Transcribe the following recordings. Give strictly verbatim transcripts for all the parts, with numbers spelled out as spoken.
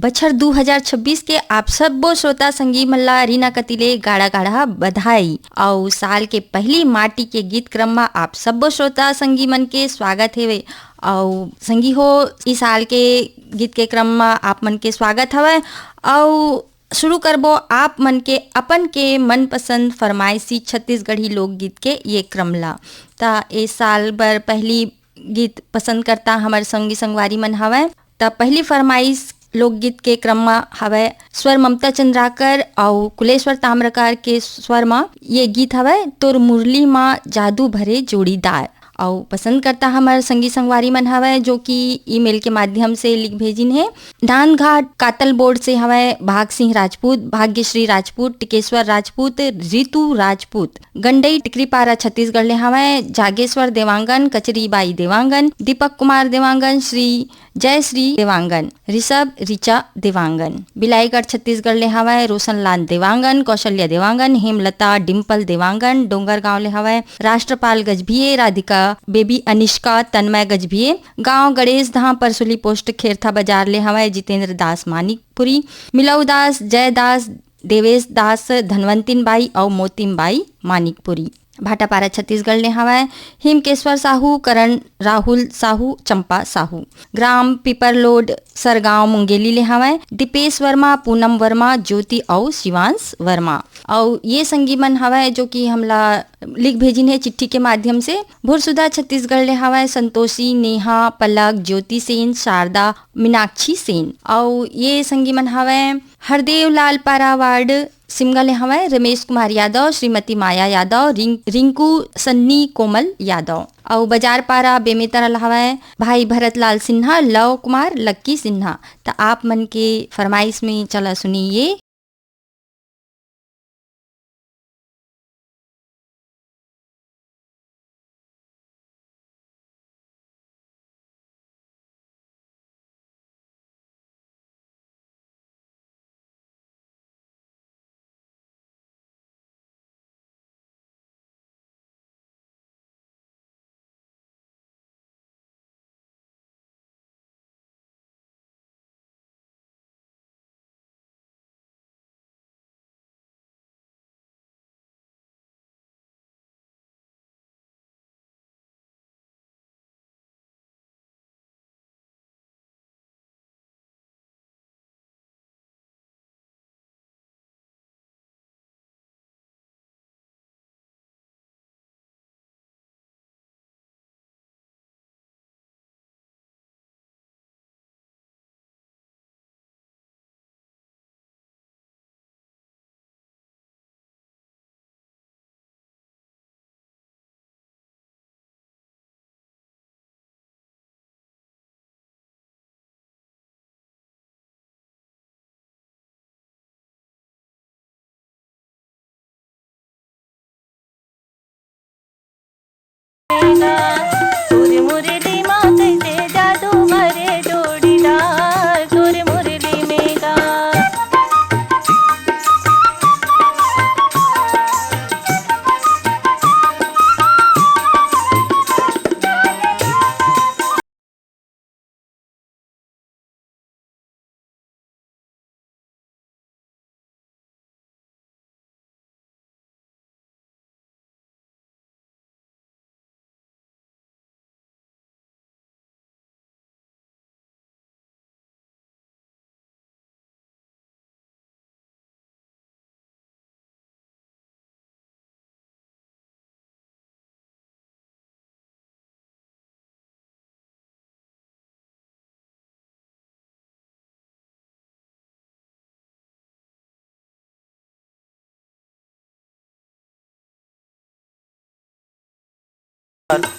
बछर दू हजार छब्बीस के आप सब्बो श्रोता संगी मन ला रीना कति ले गाड़ा गाड़ा बधाई। अउ साल के पहली माटी के गीत क्रम म आप सब्बो श्रोता संगी मन के स्वागत हेवे। अउ संगी हो, इस साल के गीत के क्रम म आप मन के स्वागत हवय। अउ शुरू करबो आप मन के अपन के मनपसंद फरमाइशी छत्तीसगढ़ी लोकगीत के ये क्रम ला। त ए साल बर पहली गीत पसंद करता हमर संगी संगवारी मन हवय। त पहली फरमाइश लोकगीत के क्रम म हवय स्वर ममता चंद्राकर अउ कुलेश्वर ताम्रकार के स्वर म ये गीत हवय तोर मुरली म जादू भरे जोड़ीदार। अउ पसंद करता हमर संगी संगवारी मन हवय जो कि ईमेल के माध्यम से लिख भेजिन हे। नांदघाट कातल बोर्ड से हवय भाग सिंह राजपूत, भाग्यश्री राजपूत, टिकेश्वर राजपूत, रितु राजपूत, गंडई टिकरीपारा छत्तीसगढ़ ले हवय जागेश्वर देवांगन, कचरी बाई देवांगन, दीपक कुमार देवांगन, श्री जय श्री देवांगन, ऋषभ ऋचा देवांगन, बिलाईगढ़ छत्तीसगढ़ ले हवय रोशनलाल देवांगन, कौशल्या देवांगन, हेमलता डिम्पल देवांगन, डोंगरगांव ले हवय राष्ट्रपाल गजभिये, राधिका बेबी अनिष्का, तन्मय गजभिये, गांव गणेश धाम परसुली पोस्ट खेरथा बाजार ले हवय जितेंद्र दास मानिकपुरी, मिलऊ दास, जय दास, देवेश दास, धनवंतिन बाई अउ मोतिम बाई मानिकपुरी। भाटापारा छत्तीसगढ़ ले हवय हिमकेश्वर साहू, करण राहुल साहू, चंपा साहू। ग्राम पिपरलोड सरगांव मुंगेली ले हवय दीपेश वर्मा, पूनम वर्मा, ज्योति अउ शिवांश वर्मा। अउ ये संगी मन हवय जो कि हमला लिख भेजिन हे चिट्ठी के माध्यम से। भोरसुदा छत्तीसगढ़ ले हवय संतोषी, नेहा, पलक, ज्योति सेन, शारदा, मीनाक्षी सेन। अउ ये संगी मन हवय हरदेव लाल पारा वार्ड सिमगा ले हवय रमेश कुमार यादव, श्रीमती माया यादव, रिंक-, रिंकू सन्नी कोमल यादव। अउ बाजार पारा बेमेतरा ले हवय भाई भरत लाल सिन्हा, लव कुमार, लक्की सिन्हा। त आप मन के फरमाइश में चला सुनिए।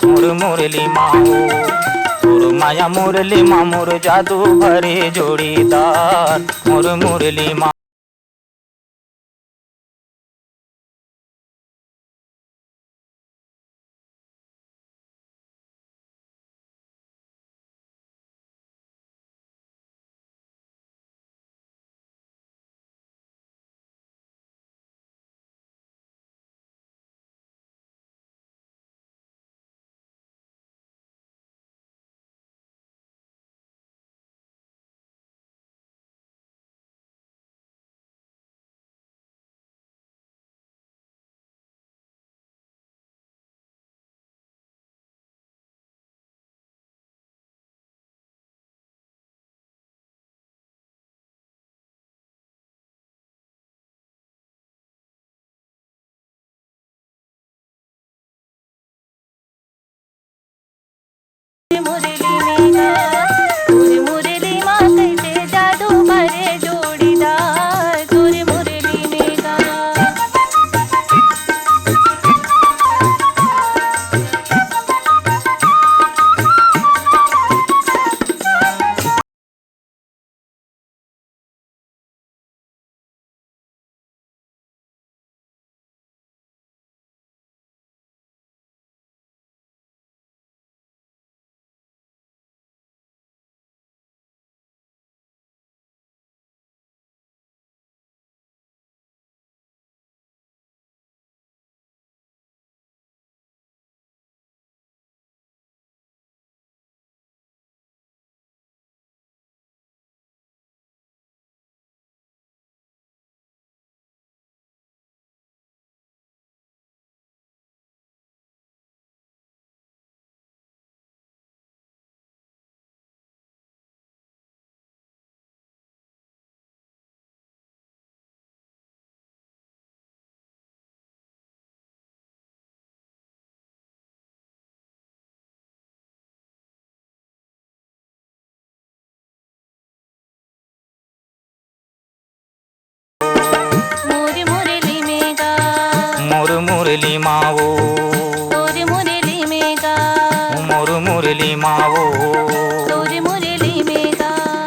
मोर मुरली माऊ, मोर माया मुरली मा, मोर जादू भरे जोड़ीदार, मोर मुरली मा। मुरली में गा, तोर मुरली मा कैसे जादू करे जोड़ीदार, तोर मुरली में गा। मोर मुरली में गा, मोर मुरली मावो, तोर मुरली में गा, मोर मुरली मावो, तोर मुरली में गा।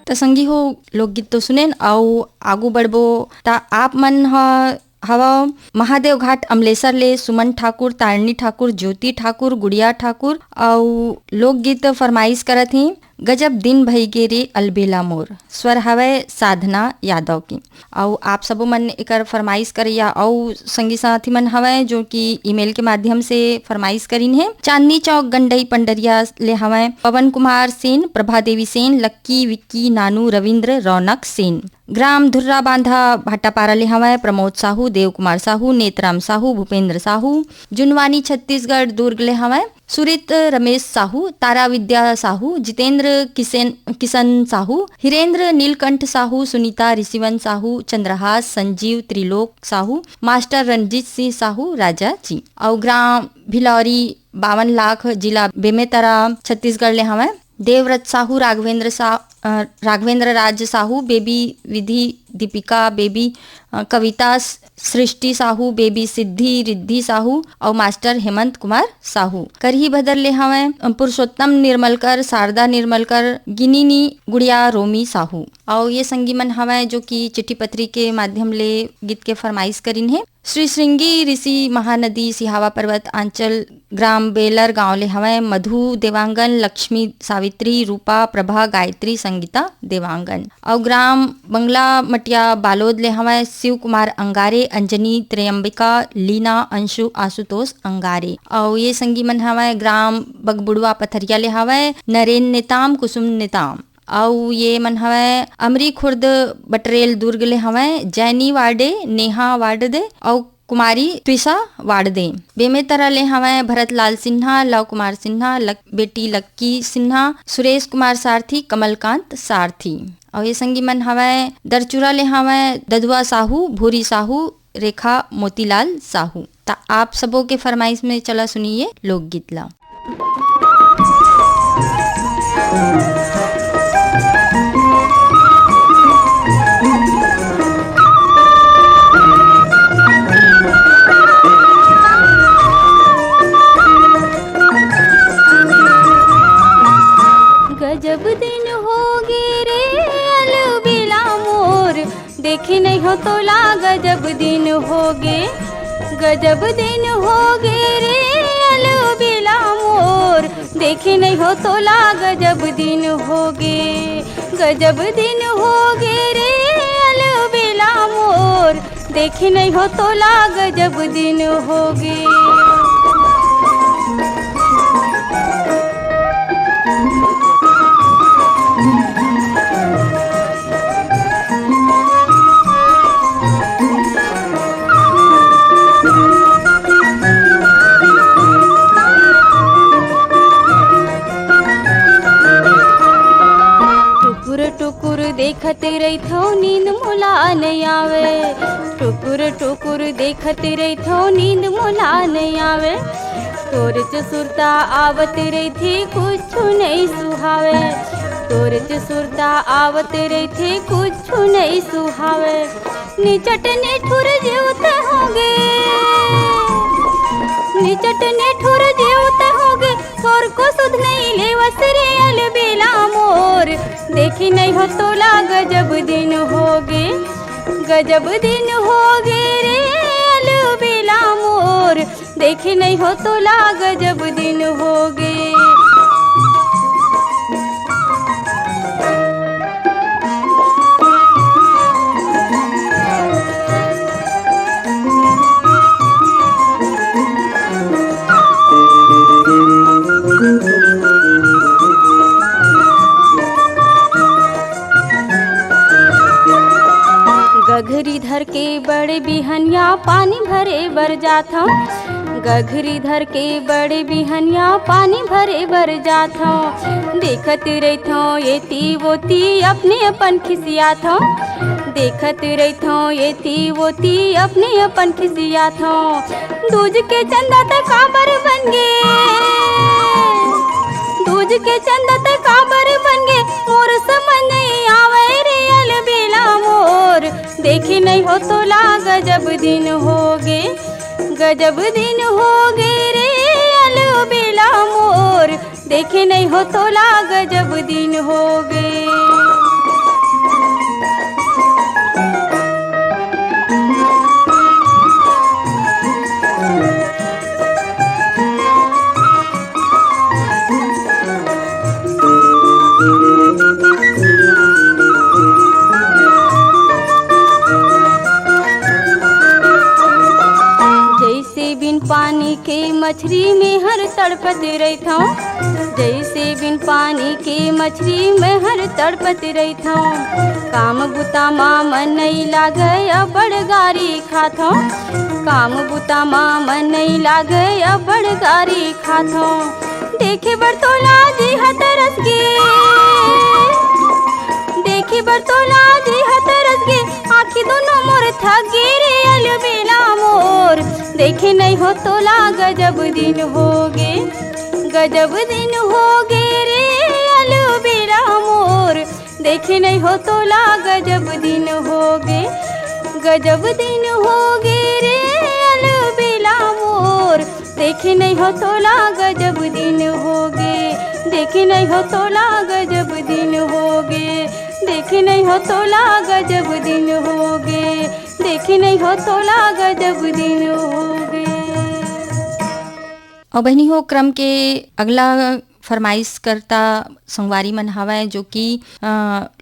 त संगी हो, लोकगीत तो सुनेन, अउ आगू बढ़बो। त आप मन ह हवा महादेव घाट अमलेसर ले सुमन ठाकुर, तारणी ठाकुर, ज्योति ठाकुर, गुड़िया ठाकुर अउ लोकगीत फरमाइश करत हे, गजब दिन भई गे रे अलबेला मोर। स्वर हवय साधना यादव के। अउ आप सबो मन एकर फरमाइश करइया अउ संगी साथी मन हवय, जो कि ईमेल के माध्यम से फरमाइश करिन हे। चांदनी चौक गंडई पंडरिया ले हवय पवन कुमार सेन, प्रभा देवी सेन, लक्की, विक्की, नानू, रविंद्र, रौनक सेन। ग्राम धुर्रा बांधा भाटापारा ले हवय प्रमोद साहू, देव कुमार साहू, नेतराम साहू, भूपेंद्र साहू। जुनवानी छत्तीसगढ़ दुर्ग ले हवय सुरित रमेश साहू, तारा विद्या साहू, जितेंद्र किसेन, किशन साहू, हिरेंद्र नीलकंठ साहू, सुनीता ऋषिवन साहू, चंद्रहास, संजीव, त्रिलोक साहू, मास्टर रणजीत सिंह साहू, राजा जी। अउ ग्राम भिलौरी बावन लाख, जिला बेमेतरा, छत्तीसगढ़ ले हवय देवव्रत साहू, राघवेंद्र सा-, अ, राघवेंद्र राज साहू, बेबी विधि, दीपिका बेबी, अ, कविता स-, सृष्टि साहू, बेबी सिद्धि रिद्धि साहू अउ मास्टर हेमंत कुमार साहू। करही भदर ले हवय, अ, पुरुषोत्तम निर्मलकर, शारदा निर्मलकर, गिनिनी गुड़िया रोमी साहू। अउ ये संगी मन हवय, जो कि चिट्ठी पत्री के माध्यम ले गीत के फरमाइश करिन हे। श्री श्रृंगी ऋषि महानदी सिहावा पर्वत आंचल ग्राम बेलर गांव ले हवय मधु देवांगन, लक्ष्मी, सावित्री, रूपा, प्रभा, गायत्री, संगीता देवांगन। अउ ग्राम बंगला मटिया बालोद ले हवय शिव कुमार अंगारे, अंजनी, त्रयंबिका, लीना, अंशु, आशुतोष अंगारे। अउ ये संगी मन हवय ग्राम बगबुड़वा पथरिया ले हवय नरेन नेताम, कुसुम नेताम। अउ ये मन हवय अमरी खुर्द बटरेल दुर्ग ले हवय जैनी वार्डे, नेहा वार्डे अउ कुमारी त्विशा वार्डे। बेमेतरा ले हवय भरतलाल सिन्हा, लव कुमार सिन्हा, लक-, बेटी लक्की सिन्हा, सुरेश कुमार सारथी, कमलकांत सारथी। अउ ये संगी मन हवय दरचुरा ले हवय ददुआ साहू, भूरी साहू, रेखा मोतीलाल साहू। त आप सबो के फरमाइश में चला सुनिए लोकगीत ला। गजब दिन होगे रे अलबेला मोर, देखे नइ हों तोला गजब दिन होगे। गजब दिन होगे रे अलबेला मोर, देखे नइ हों तोला गजब दिन होगे। गजब दिन होगे रे अलबेला मोर, देखे नइ हों तोला गजब दिन होगे। टुकुर टुकुर देखत रहिथों, नींद मोला नइ आवे। टुकुर टुकुर देखत रहिथों, नींद मोला नइ आवे। तोर च सुरता आवत रहिथे, कुछु नइ सुहावे। तोर च सुरता आवत रहिथे, कुछु नइ सुहावे। निचट निठुर जीव ते होगे, निचट निठुर जीव ते होगे। थोरको सुध नइ लेवस रे अलबेला मोर। देखे नइ हो तोला गजब दिन होगे, गजब दिन होगे रे अलबेला मोर। देखे नइ हो तोला गजब दिन होगे। गघरी धर के बड़े बिहनिया पानी भरे बर जाथंव। गघरी धर के बड़े बिहनिया पानी भरे बर जाथंव। देखत रहिथंव एती ओती अपने अपन खिसियाथंव। देखत रहिथंव एती ओती अपने अपन खिसियाथंव। दूज के चंदा त काबर बन गे, दूज के चंदा त काबर बन गे, मोर समझ नइ आवय रे अलबेला मोर। देखे नइ हो तोला गजब दिन होगे, गजब दिन होगे रे अलबेला मोर। देखे नइ हो तोला गजब दिन होगे। जइसे बिन पानी के मछरी में हर तड़पत रहिथंव, जइसे बिन पानी के मछरी में हर तड़पत रहिथंव। काम बुता मा मन नइ लागय, अब्बड़ गारी खाथंव। काम बुता मा मन नइ लागय, अब्बड़ गारी खाथंव। देखे बर तोला जी ह तरस गे, देखे बर तोला जी ह तरस गे, आँखी दूनों मोर थक गे रे अलबेला मोर। देखे नइ हो तोला गजब दिन होगे, गजब दिन होगे रे अलबेला मोर। देखे नइ हो तोला गजब दिन होगे, गजब दिन होगे रे अलबेला मोर। देखे नइ हो तोला गजब दिन होगे, देखे नइ हो तोला गजब दिन होगे, देखे नइ हो तोला गजब दिन होगे, देखे नइ हो तोला गजब दिन होगे। अउ बहिनी हो, क्रम के अगला फरमाइश करता संगवारी मन हवय, जो कि, अ,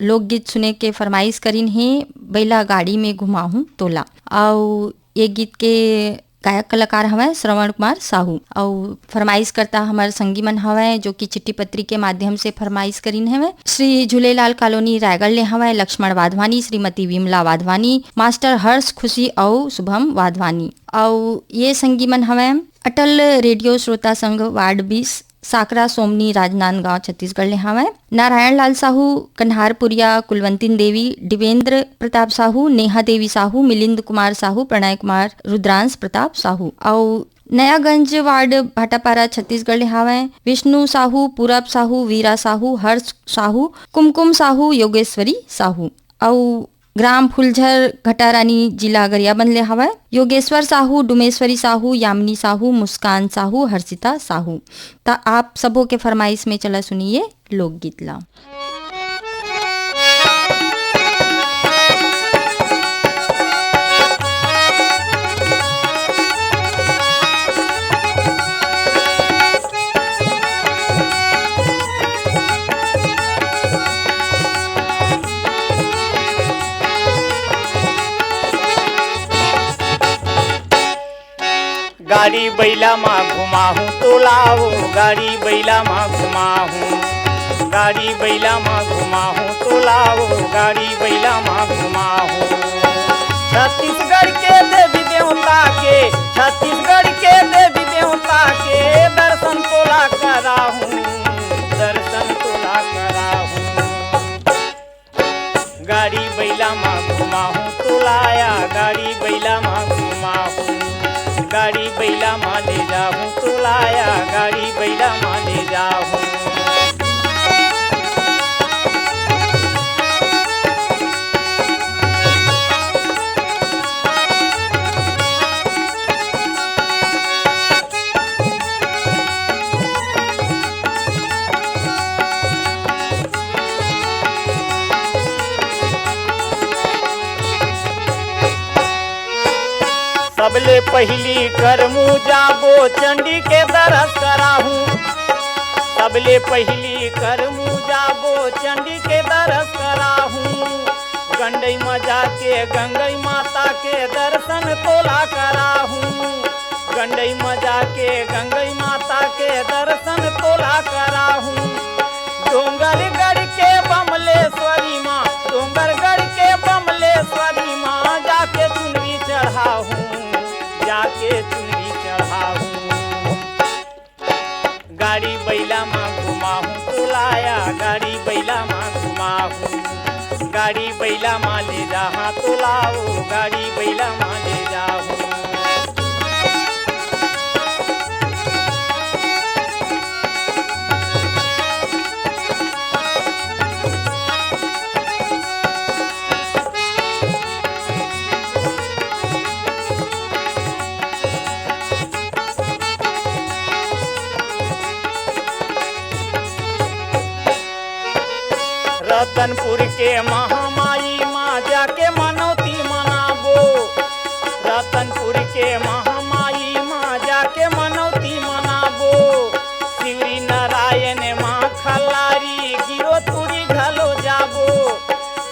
लोकगीत सुने के फरमाइश करिन हे, "बैला गाड़ी में घुमाहूँ तोला।" अउ ये गीत के गायक कलाकार हवय श्रवण कुमार साहू। अउ फरमाइश करता हमर संगी मन हवय, जो कि चिट्ठी पत्री के माध्यम से फरमाइश करिन हवय, श्री झूलेलाल कॉलोनी रायगढ़ ले हवय लक्ष्मण वाधवानी, श्रीमती विमला वाधवानी, मास्टर हर्ष खुशी अउ शुभम वाधवानी। अउ ये संगी मन हवय अटल रेडियो श्रोता संघ वार्ड बीस, साकरा सोमनी, राजनांदगांव, छत्तीसगढ़ ले हवय। नारायण लाल साहू, कन्हारपुरिया, कुलवंतिन देवी, दिवेंद्र प्रताप साहू, नेहा देवी साहू, मिलिंद कुमार साहू, प्रणय कुमार, रुद्रांश प्रताप साहू। अउ नयागंज वार्ड भाटापारा, छत्तीसगढ़ ले हवय विष्णु साहू, पूरब साहू, वीरा साहू, हर्ष साहू, कुमकुम साहू, योगेश्वरी साहू। अउ ग्राम फुलझर, घटारानी, जिला गरियाबंद ले हवय योगेश्वर साहू, डुमेश्वरी साहू, यामिनी साहू, मुस्कान साहू, हर्षिता साहू। त आप सबो के फरमाइश में चला सुनिए लोकगीत ला। गाड़ी बैला मा घुमाहूँ तोला ओ, गाड़ी बैला मा घुमाहूँ, गाड़ी बैला मा घुमाहूँ तोला ओ, गाड़ी बैला मा घुमाहूँ। छत्तीसगढ़ के देवी देवता के, छत्तीसगढ़ के देवी देवता के दर्शन तोला कराहूँ, दर्शन तोला कराहूँ। गाड़ी बैला मा घुमाहूँ तोला या, गाड़ी बैला मा घुमाहूँ। गाड़ी बइला मा ले जाहूँ तोला या, गाड़ी बइला मा ले जाहूँ। सबले पहिली करमू जाबो, चंडी के दरस कराहूँ। सबले पहिली करमू जाबो, चंडी के दरस कराहूँ। गंडई म जाके गंगई माता के दरसन तोला कराहूँ। गंडई म जाके गंगई माता के दरसन तोला कराहूँ। डोंगरगढ़ के बमलेश्वरी माँ, डोंगरगढ़ के बमलेश्वरी माँ, जाके चुनरी चढ़ाहूँ, जाके चुनरी चढ़ाहूँ। गाड़ी बइला मा घुमाहूँ तोला या, गाड़ी बइला मा घुमाहूँ। गाड़ी बइला मा ले जाहूँ तोला ओ, गाड़ी बइला मा ले जाहूँ। रतनपुर के महामाई मा जाके मनौती मनाबो। रतनपुर के महामाई मा जाके मनौती मनाबो। शिवरी नारायण मा खल्लारी गिरोतुरी घलो जाबो।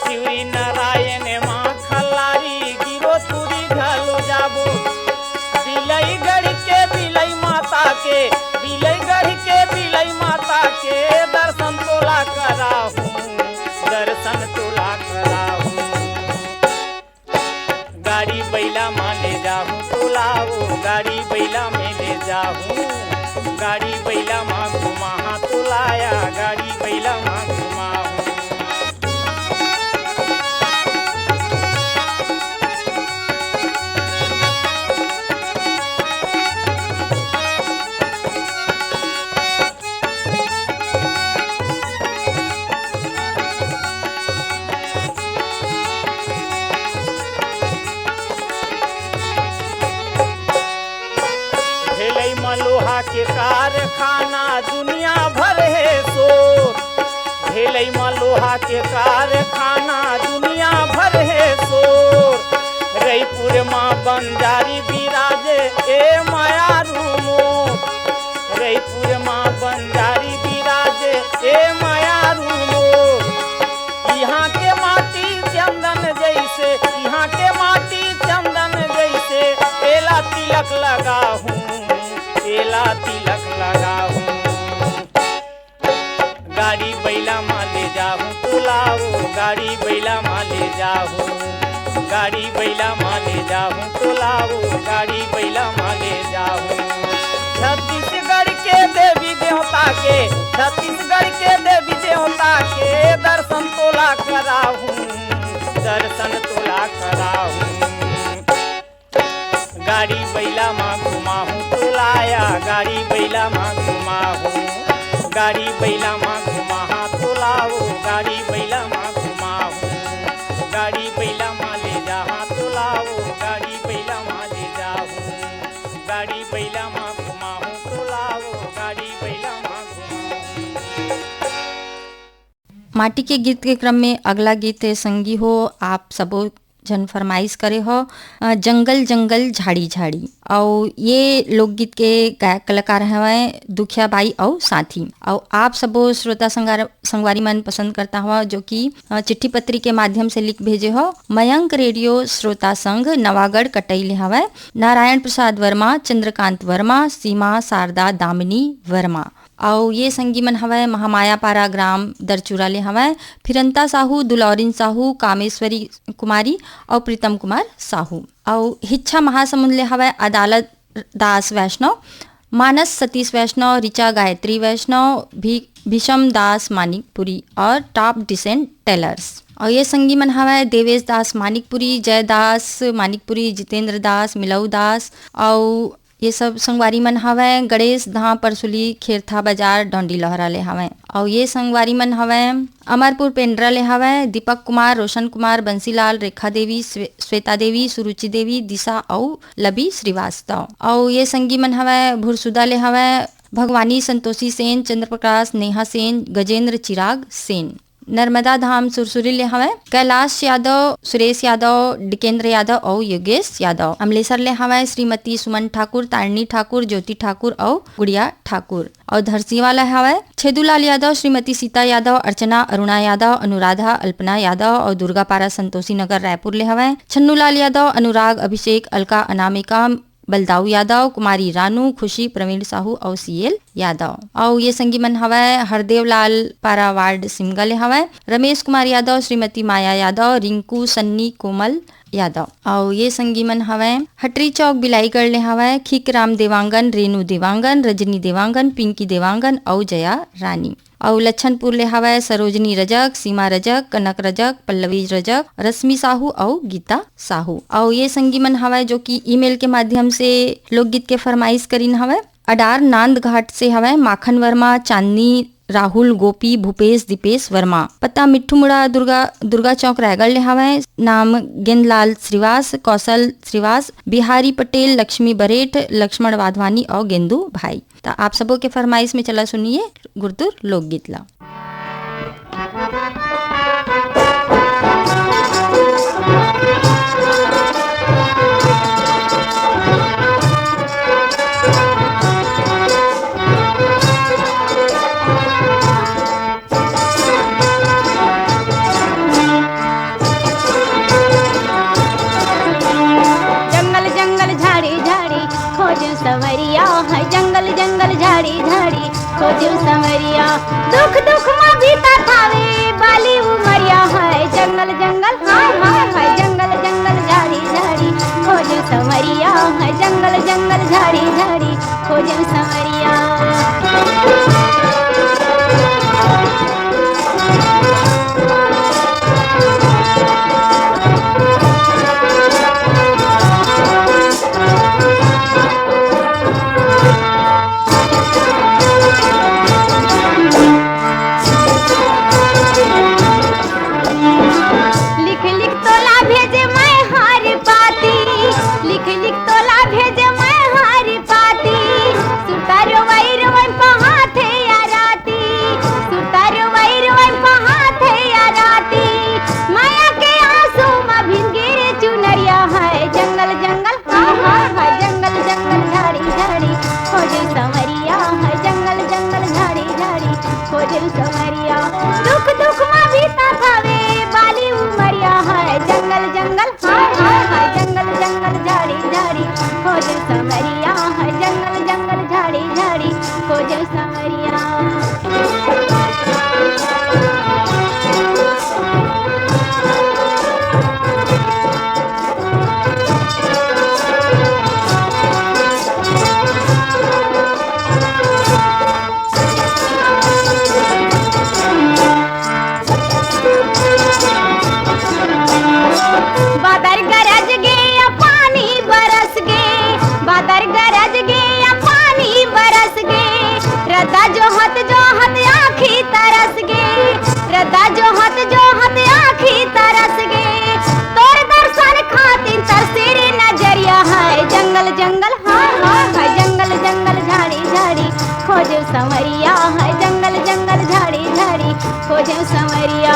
शिवरी नारायण मा खल्लारी गिरोतुरी घलो जाबो। बिलईगढ़ के बिलई माता के, बिलईगढ़ के बिलई माता के दरसन तोला कराहूँ, दरसन तोला कराहूँ। गाड़ी बइला मा ले जाहूँ तोला ओ, गाड़ी बइला में ले जाहूँ। गाड़ी बइला मा घुमाहूँ तोला या, गाड़ी बइला मा घुमाहूँ। भेलई म लोहा के कारखाना दुनिया भर हे शोर। भेलई म लोहा के कारखाना दुनिया भर हे शोर। रईपुर म बंजारी बिराजे ए मयारू मोर। रईपुर म बंजारी बिराजे ए मयारू मोर। इहाँ के माटी चंदन जइसे, इहाँ के माटी चंदन जइसे, एला तिलक लगाहूँ, एला तिलक लगाहूँ। गाड़ी बइला मा ले जाहूँ तोला ओ, गाड़ी बइला मा ले जाहूँ। गाड़ी बइला मा ले जाहूँ तोला ओ, गाड़ी बइला मा ले जाहूँ। छत्तीसगढ़ के देवी देवता के, छत्तीसगढ़ के देवी देवता के दरसन तोला कराहूँ, दरसन तोला कराहूँ। गाड़ी बइला मा घुमाहूँ तोला या, गाड़ी बइला मा घुमाहूँ। गाड़ी बइला मा घुमाहूँ तोला ओ, गाड़ी बइला मा घुमाहूँ। गाड़ी बइला मा ले जाहूँ तोला ओ, गाड़ी बइला मा ले जाहूँ। गाड़ी बइला मा घुमाहूँ तोला ओ, गाड़ी बइला मा घुमाहूँ। माटी के गीत के क्रम में अगला गीत हे संगी हो, आप सबो झन फरमाइश करे हो, अ, जंगल जंगल झाड़ी झाड़ी। अउ ये लोकगीत के गायक कलाकार हवय दुखिया बाई अउ साथी। अउ आप सबो श्रोता संगार-, संगवारी मन पसंद करता हव जो कि, अ, चिट्ठी पत्री के माध्यम से लिख भेजे हो। मयंक रेडियो श्रोता संघ नवागढ़ कटई ले हवय। नारायण प्रसाद वर्मा, चंद्रकांत वर्मा, सीमा, शारदा, दामिनी वर्मा। अउ ये संगी मन हवय महामाया पारा ग्राम दरचूरा ले हवय, फिरंता साहू, दुलौरिन साहू, कामेश्वरी कुमारी अउ प्रीतम कुमार साहू। अउ हिच्छा महासमुंद ले हवय अदालत दास वैष्णव, मानस सतीश वैष्णव, ऋचा गायत्री वैष्णव, भी-, भीषम दास मानिकपुरी और टॉप डिसेंट टेलर्स। अउ ये संगी मन हवय देवेश दास मानिकपुरी, जय दास मानिकपुरी, जितेंद्र दास, मिलऊ दास, अउ ये सब संगवारी मन हवय गणेश धाम परसुली खेरथा बाजार डोंडी लोहरा ले हवय। अउ ये संगवारी मन हवय अमरपुर पेंड्रा ले हवय दीपक कुमार, रोशन कुमार, बंसीलाल, रेखा देवी, स्वे-, श्वेता देवी, सुरुचि देवी, दिशा अउ लबी श्रीवास्तव। अउ ये संगी मन हवय भुरसुदा ले हवय भगवानी, संतोषी सेन, चंद्र प्रकाश, नेहा सेन, गजेंद्र, चिराग सेन। नर्मदा धाम सुरसुरी ले हवय कैलाश यादव, सुरेश यादव, डिकेंद्र यादव अउ योगेश यादव। अमलेसर ले हवय श्रीमती सुमन ठाकुर, तारिणी ठाकुर, ज्योति ठाकुर अउ गुड़िया ठाकुर। अउ धरसीवा ले हवय छेदूलाल यादव, श्रीमती सीता यादव, अर्चना, अरुणा यादव, अनुराधा, अल्पना यादव अउ दुर्गापारा संतोषी नगर रायपुर ले हवय छन्नूलाल यादव, अनुराग, अभिषेक, अलका, अनामिका, बलदाऊ यादव, कुमारी रानू, खुशी, प्रवीण साहू अउ सीएल यादव। अउ ये संगी मन हवय हरदेव लाल पारा वार्ड सिमगा ले हवय रमेश कुमार यादव, श्रीमती माया यादव, रिंकू, सन्नी, कोमल यादव। अउ ये संगी मन हवय हटरी चौक बिलाईगढ़ ले हवय खीकराम देवांगन, रेनू देवांगन, रजनी देवांगन, पिंकी देवांगन अउ जया रानी। अउ लच्छनपुर ले हवय सरोजनी रजक, सीमा रजक, कनक रजक, पल्लवी रजक, रश्मि साहू अउ गीता साहू। अउ ये संगी मन हवय जो कि ईमेल के माध्यम से लोकगीत के फरमाइश करिन हवय। अडार नांद घाट से हवय माखन वर्मा, चांदनी, राहुल, गोपी, भूपेश, दीपेश वर्मा। पता मिट्ठू मुड़ा दुर्गा, दुर्गा चौक रायगढ़ ले हवय। नाम गेंदलाल श्रीवास, कौशल श्रीवास, बिहारी पटेल, लक्ष्मी बरेठ, लक्ष्मण वाधवानी अउ गेंदू भाई। त आप सबो के फरमाइश में चला सुनिए गुरतुर लोकगीत ला। जंगल जंगल झाड़ी झाड़ी खोजूं संवरिया है, जंगल जंगल झाड़ी झाड़ी खोजूं संवरिया। दुख दुख मा बीता थावे बाली उमरिया है, जंगल जंगल हाय हाय हाय, जंगल जंगल झाड़ी झाड़ी खोजूं संवरिया है, जंगल जंगल झाड़ी झाड़ी खोजूं संवरिया। लिख लिख तोला भेजे मैं हर पाती, लिख लिख तोला भेजे मैं हर पाती। सुता रोवई रोवई पहाथे या राती, सुता रोवई रोवई पहाथे या राती। माया के आंसू मा भींगे रे चुनरिया है, जंगल जंगल हाय हाय हाय, जंगल जंगल झाड़ी झाड़ी खोजे संवरिया है, जंगल जंगल झाड़ी झाड़ी खोजे संवरिया। दुख दुख मा बीता थावे बाली उमरिया है, जंगल जंगल हाय हाय हाय, जंगल जंगल झाड़ी झाड़ी खोजे संवरिया है, जंगल जंगल झाड़ी झाड़ी खोजे संवरिया। बादर गरज गे या पानी बरस गे, बादर गरज गे या पानी बरस गे, रद्दा जोहत जोहत आँखी तरस गे, रद्दा जोहत जोहत आँखी तरस गे। तोर दर्शन खातिर तरसे रे नजरिया है, जंगल जंगल हाय हाय हाय, जंगल जंगल झाड़ी झाड़ी खोजे संवरिया है, जंगल जंगल झाड़ी झाड़ी खोजे संवरिया।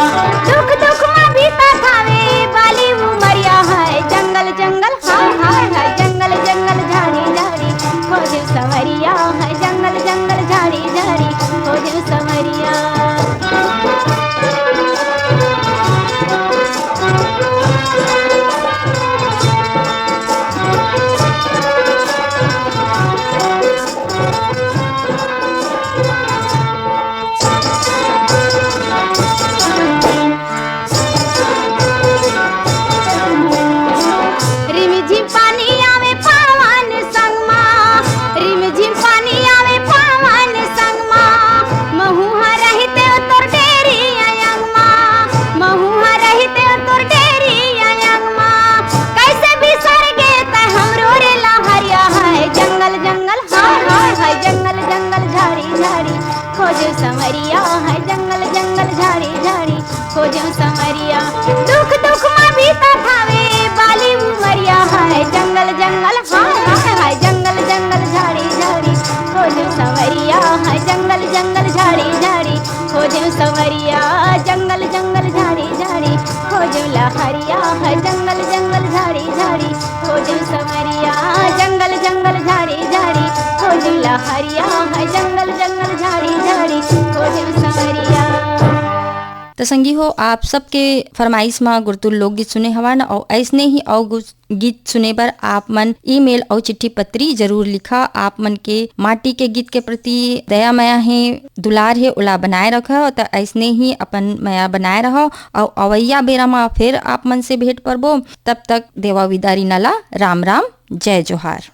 दुख दुख मा बीता थावे बाली उमरिया है, जंगल जंगल हाय हाय हाय, जंगल जंगल झाड़ी झाड़ी खोजे संवरिया है, जंगल जंगल झाड़ी झाड़ी खोजे संवरिया। रिमझिम पानी आवे पावन संगमा, रिमझिम पानी आवे पावन संगमा, महू संवरिया है जंगल जंगल झाड़ी झाड़ी, खोजो संवरिया। दुख दुख मा बीता थावे बाली उमरिया, है जंगल जंगल, हाय हाय हाय, जंगल जंगल झाड़ी झाड़ी, खोजो संवरिया। है जंगल जंगल झाड़ी झाड़ी, खोजो संवरिया। जंगल जंगल झाड़ी झाड़ी, खोजो लहरिया। है जंगल जंगल झाड़ी झाड़ी, खोजो संवरिया। जंगल जंगल झाड़ी झाड़ी, खोजो लहरिया। है जंगल जंगल झाड़ी झाड़ी, खोजो संवरिया। तो संगी हो, आप सबके फरमाइश मा गुरतुल लोकगीत सुने हवन, और ऐसने ही और गु-, गीत सुने बर आप मन ईमेल और चिट्ठी पत्री जरूर लिखा। आप मन के माटी के गीत के प्रति दया मया हे, दुलार हे, ओला बनाए रखो। तो ऐसने ही अपन मया बनाए रहो, और अवैया बेरा मा फिर आप मन से भेंट करबो। तब तक देवा विदा रिना ला, राम राम, जय जोहार।